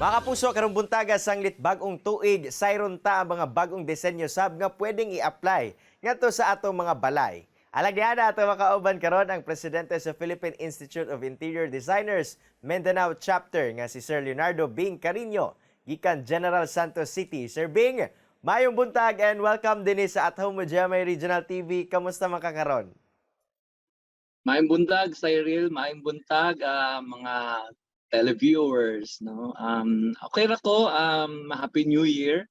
Mga kapuso, karong buntaga, sanglit bagong tuig, sayron ta ang mga bagong disenyo sab nga pwedeng i-apply ngadto sa atong mga balay. Alagyan ato makauban karon ang presidente sa Philippine Institute of Interior Designers Mindanao Chapter nga si Sir Leonardo Bing Carino gikan General Santos City. Sir Bing, maayong buntag and welcome dinhi sa At Home with GMA Regional TV. Kamusta man ka karon? Maayong buntag, Cyril. Maayong buntag, mga televiewers, no? Okay ra ko. Happy New Year.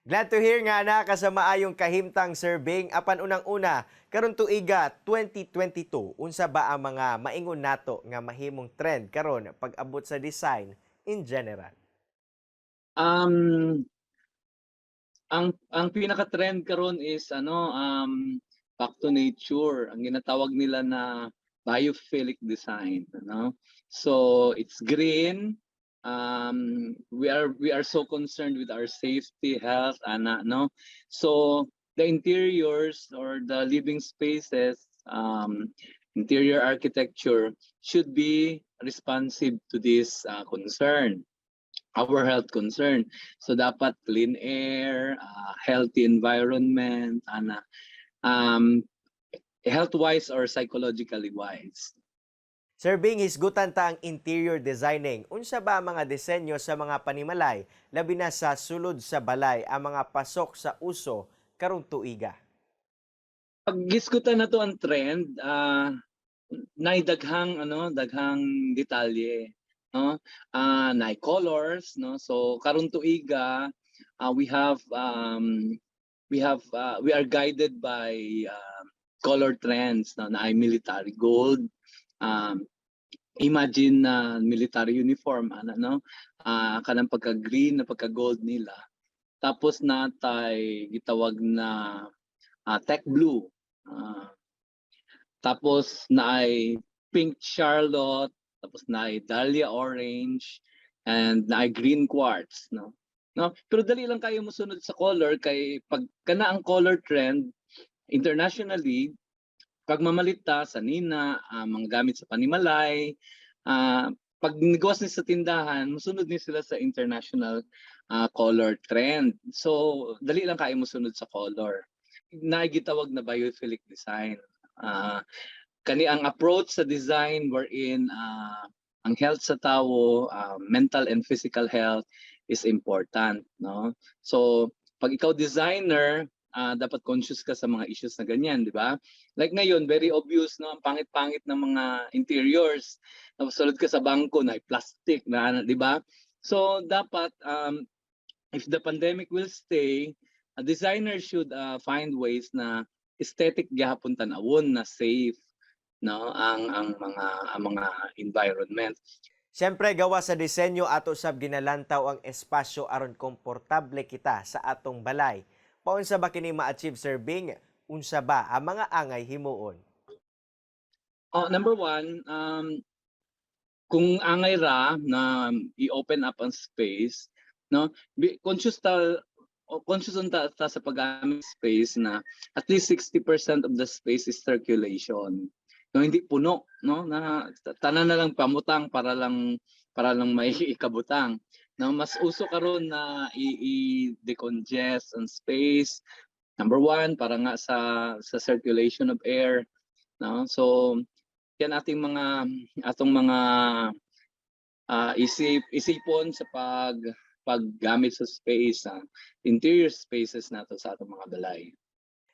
Glad to hear nga naa ka sa maayong kahimtang, Sir Bing. Apan unang-una, karon tuiga 2022, unsa ba ang mga maingon nato nga mahimong trend karon pag-abot sa design in general? Ang pinaka-trend karon is ano, back to nature. Ang ginatawag nila na biophilic design, no? So it's green. We are so concerned with our safety, health, ana, no? So the interiors or the living spaces, interior architecture should be responsive to this concern, our health concern. So dapat clean air, healthy environment, ana, health-wise or psychologically wise. Sir Bing, hisgutan ta ang interior designing. Unsa ba ang mga disenyo sa mga panimalay, labi na sa sulod sa balay, ang mga pasok sa uso karong tuiga? Pag gisgutan na to ang trend, nay daghang ano, daghang detalye, no? Nay colors, no? So karon tuiga, we are guided by color trends, no? Naay military gold. Imagine na military uniform ana, no? Kanang pagka green na pagka gold nila. Tapos natay gitawag na tech blue. Tapos naay pink charlotte, tapos naay dahlia orange, and naay green quartz, no? No? Pero dali lang kayo mosunod sa color kay pag kana ang color trend internationally, pag mamalit ta sa nina, mga gamit sa panimalay, pag nigawas ni sa tindahan, musunod ni sila sa international color trend. So, dali lang kayo mosunod sa color. Naay gitawag na biophilic design. Kani ang approach sa design wherein ang health sa tao, mental and physical health is important, no? So, pag ikaw designer, dapat conscious ka sa mga issues na ganyan, di ba? Like ngayon, very obvious, no? Ang pangit-pangit ng mga interiors. Tapos sulod ka sa bangko na plastic na, di ba? So, dapat if the pandemic will stay, a designer should find ways na aesthetic gihapon tan-awon na safe, no, ang mga environment. Siyempre, gawa sa disenyo, ato sab ginalantaw ang espasyo aron komportable kita sa atong balay. Paunsa ba kini ma-achieve, Sir Bing? Unsa ba ang mga angay himuon? Oh, number one, kung angay ra na i-open up ang space, no? Be, conscious ta o conscious unta ta sa paggamit space na at least 60% of the space is circulation. No, hindi puno, no? Na tanan na lang pamutang para lang may ikabutang. No, mas uso karon na i-decongest ang space. Number one, para nga sa circulation of air, no? So yan ating mga atong mga isipon sa paggamit sa space, interior spaces nato sa atong mga balay.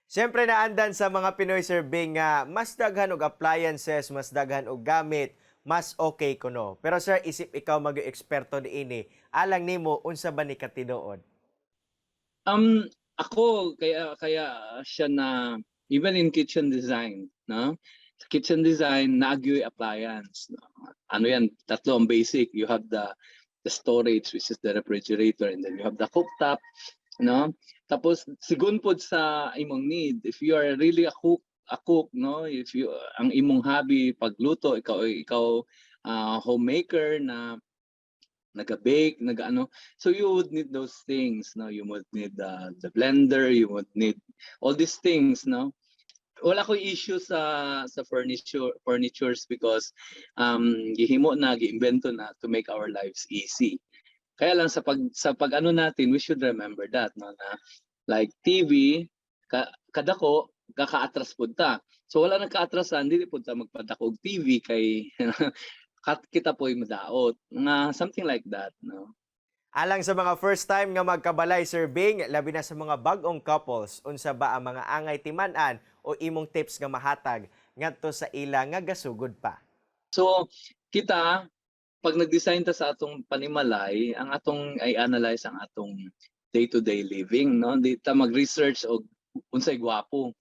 Siyempre, naandan sa mga Pinoy, Sir Bing, nga mas daghan og appliances, mas daghan og gamit, mas okay kuno. Pero sir, isip ikaw mag-eksperto niini, alang nimo, unsa ba ni katinuod? Ako kaya siya na even in kitchen design, no? Sa kitchen design naa gyoy appliance, no? Ano yan, tatlo ang basic. You have the storage, which is the refrigerator, and then you have the cooktop, no? Tapos sigun pod sa imong need. If you are really a cook, no? If you ang imong hobby pagluto, ikaw homemaker na naga-bake, nag-ano. So you would need those things, no? You would need the blender, you would need all these things, no? Wala ko issue sa furnitures because gihimo na, giimbento na to make our lives easy. Kaya lang sa pag ano natin, we should remember that, no, na like TV ka, kadako kakaatras pud ta. So wala nang kaatrasan, dili pud ta magpadako og TV kay kat kita po'y madaot. Nga something like that, no. Alang sa mga first time nga magkabalay, Sir Bing, labi na sa mga bag-ong couples, unsa ba ang mga angay timan-an o imong tips nga mahatag ngadto sa ila nga gasugod pa? So kita, pag nag-design ta sa atong panimalay, ang atong ay analyze ang atong day-to-day living, no? Di ta mag-research og unsay gwapo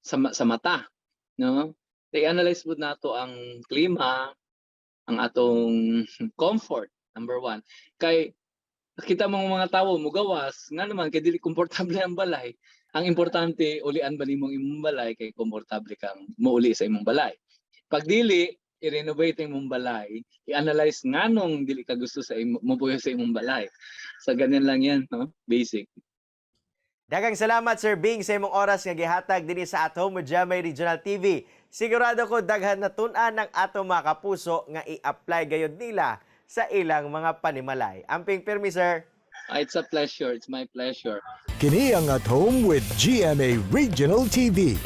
sa mata, no? I-analyze pud nato ang klima, ang atong comfort, number one. Kay kita mong mga tawo mugawas, nga naman kay dili komportable ang balay. Ang importante, ulian ba nimong imong balay kay komportable kang muuli sa imong balay. Pag dili, i-renovate ang imong balay, i-analyze nganong dili ka gusto sa imo mopuyo sa imong balay. So ganyan lang yan, no? Basic. Daghang salamat, Sir Bing, sa imong oras nga gihatag dinhi sa At Home with GMA Regional TV. Sigurado ko daghan natun-an ng atong mga kapuso nga i-apply gayud nila sa ilang mga panimalay. Amping pirmi, sir. Ah, it's a pleasure. It's my pleasure. Kini ang At Home with GMA Regional TV.